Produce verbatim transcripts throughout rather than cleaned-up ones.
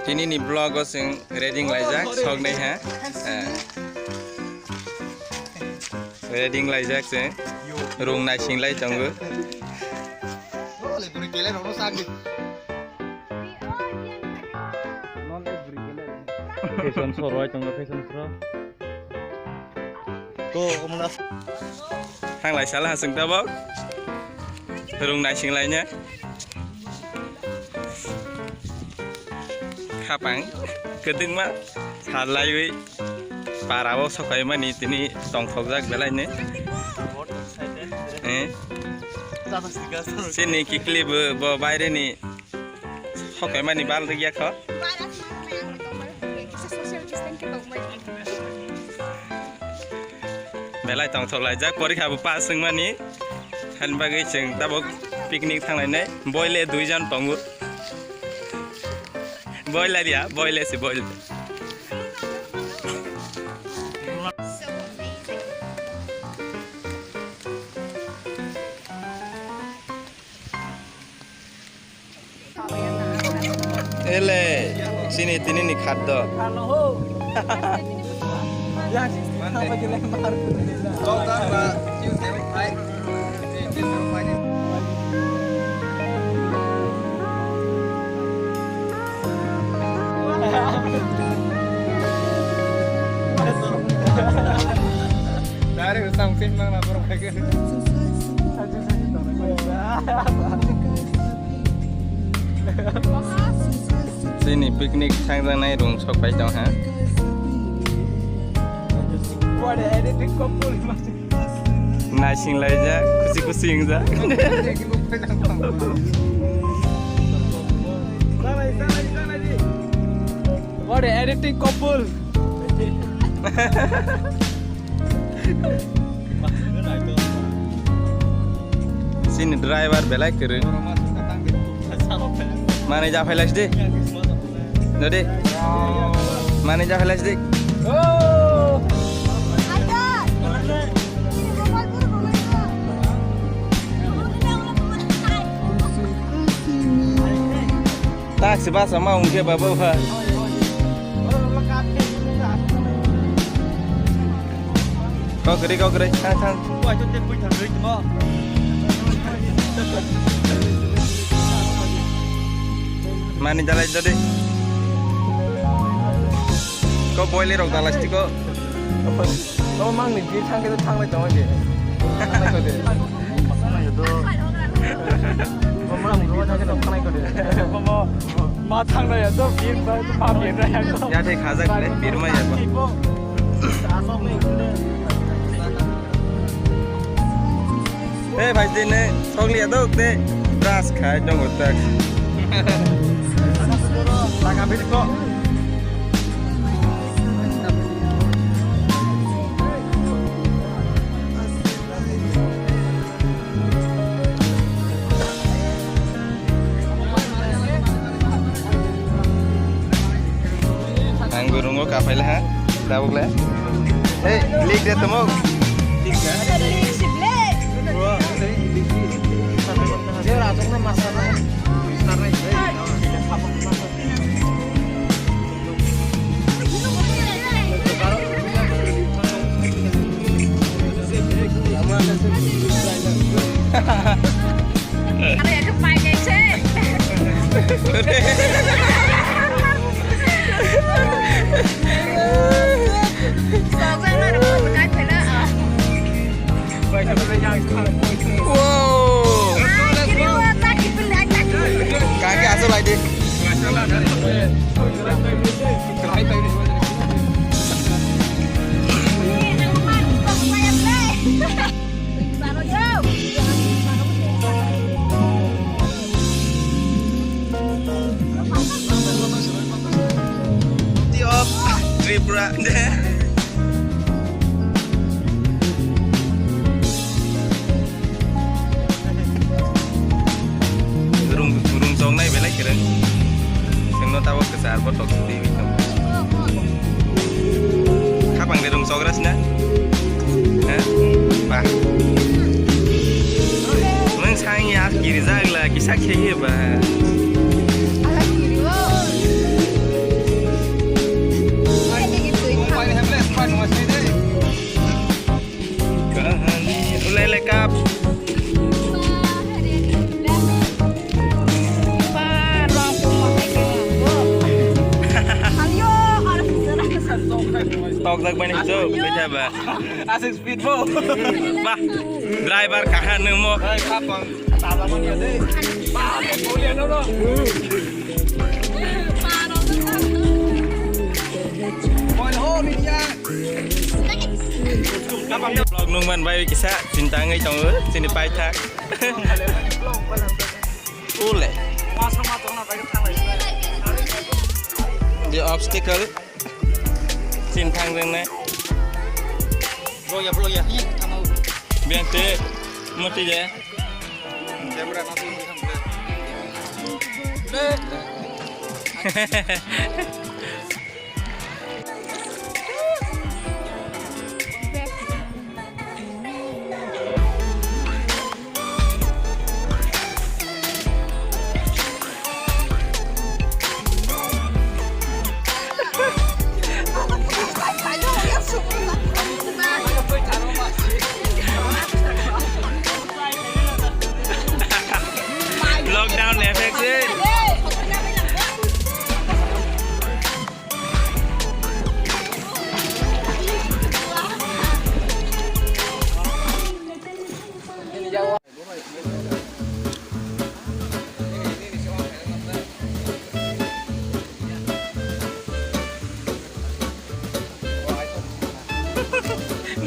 Tini ni vlog o chwng ready wng laijak, sok nai ha. Eh. Ready wng laijak chwng. Rung naising lai tongo. Fashion show rwai tongo, fashion show. Ko, omo na. Thang lai sala ha chwng tabok. Rung naising lai nya. Khapang kwdwkma sal laiwi para o sokaimani tini tongthokjak belai ni. Eh? Chini kikli bo, bo baire ni sokaimani bal rwgya kho. Belai tongthok laijak, porikha bo pass wngmani. Hani bagwi chwng tabok picnic thanglainai. Boile duijon tongo. Boile ya, boile se boile. Ele, sini tini ni khaddo. Dari usang sih nang lapor lagi. Chini picnic thangjaknai rung sok pai tong ha. Naising laijak, khusi khusi wngjak. What a editing couple. Sini driver belai kwrwng. Manwi japhailai sidi. Dodi. Manwi japhailai sidi. Tak se basa ma ungke baba ba. Kok kiri, kok kiri. Thang, thang. Mani jalai jadi. Kok boile rok jalai sih kok. O mang ni bir thang khe thang lai tong de. Thang lai ko de. Mang ni bir thang khe thang lai ko de. Ma thang lai ya to bir ba ma bir na ya ko. Ya de khajak le bir ma ya ba. Hey bhai din ne sogli ya dok de. Brush khai dong tak. Taka bir ko. Ang gurungo kapaila ha, dabuk le. Hey, lik de tumuk. Wow. Kaki asal lagi. Tripura. Rung, rung choknai belai kwrwng. Chwngno tabok kwchar botok twi wi tongo. Khapang de rung chokra sina? Ha? Ba. Nwng sang ya kiri jagla kisa kheye ba. Ala kiri o. Sak bani hijo, beta ba. Asik speed bo. Ba, driver kaha nung mo. Hai, kapang. Tala mania de. Ba, boleh no no. Boleh ho media. Vlog nung man bai kisa, cinta ngai tongo, sini pai thak. Ule. The obstacle. Sin thang reng ne. Vlog ya, vlog ya. Hi, tamo. Biang te, mati je. Camera na tu. Lockdown effect se.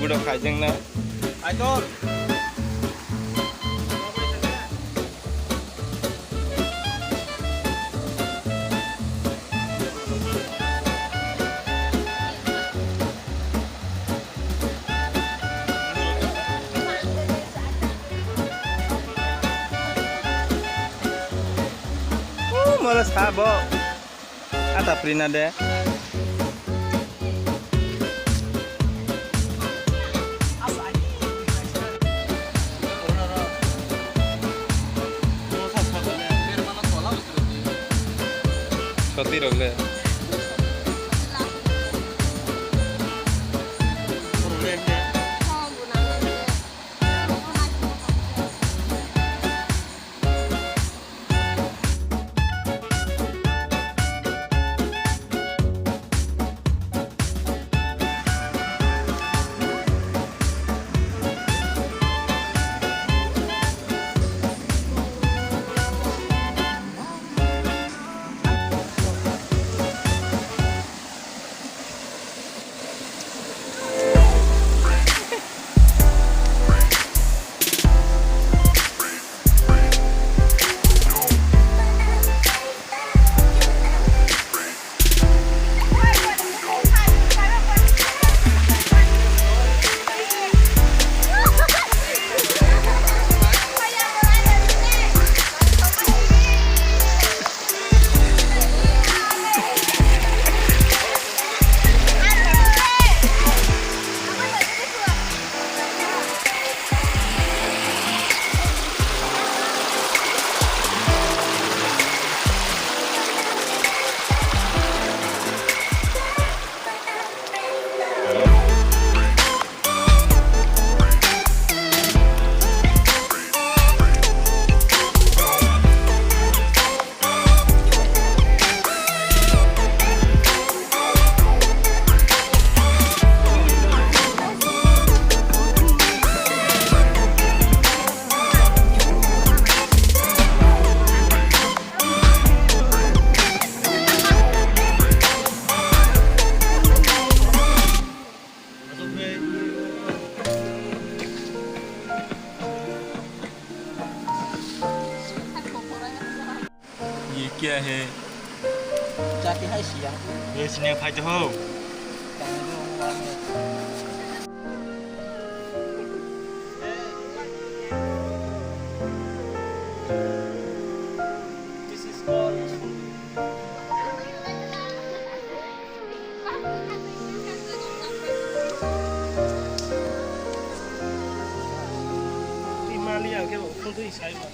Budak khaijeng na. Aitor. Mala sabo. Ata prina de. Soti rok le. ये क्या है? जाती है सिया। ये सिने खाते हो? This is called Mali ang khe bo phone twi sai ma.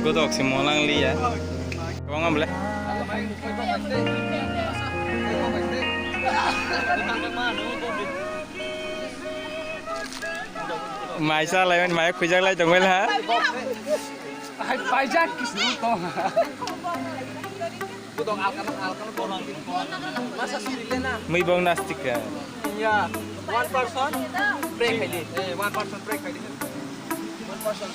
Godok se molang liya. Kwbangma bole. Mai sa lai, mai khujak lai tongoi la. Hai paijak kisru to. Budok alkano, alkano borok. Masa siri lena. Mui bong nastika. Ya, one person break hai di. Eh, one person break hai di. One person.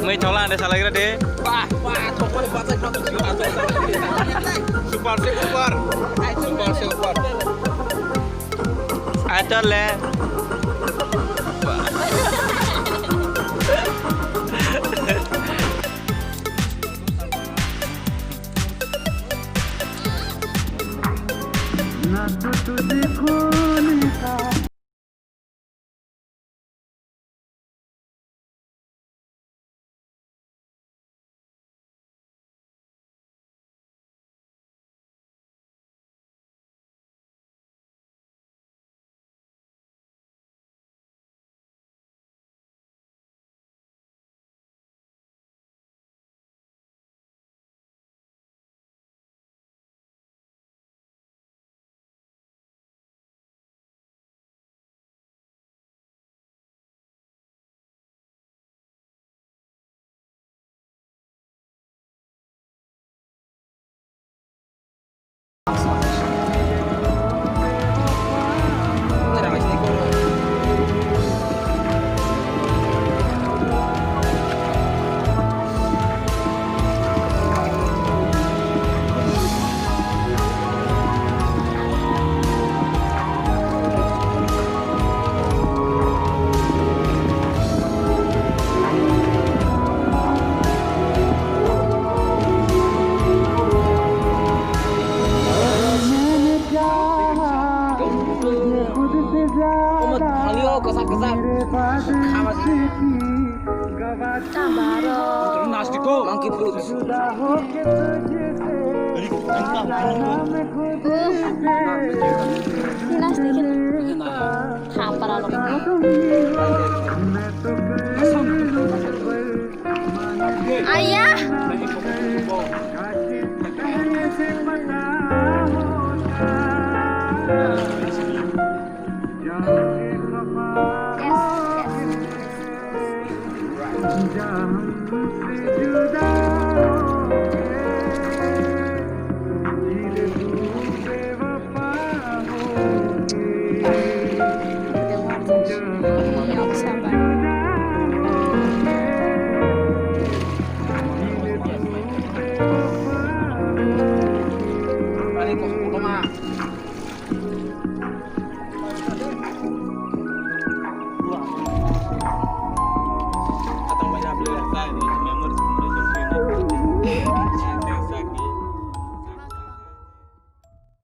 Mui thola ande salai gra de. Bah, bah, thokmani bachai thok. Super se super. Super se super. Ator le. Omo thangyo kwchak kwchak. Monkey fruit. Plastic. Thampara rok. Ayah. Yes, yes.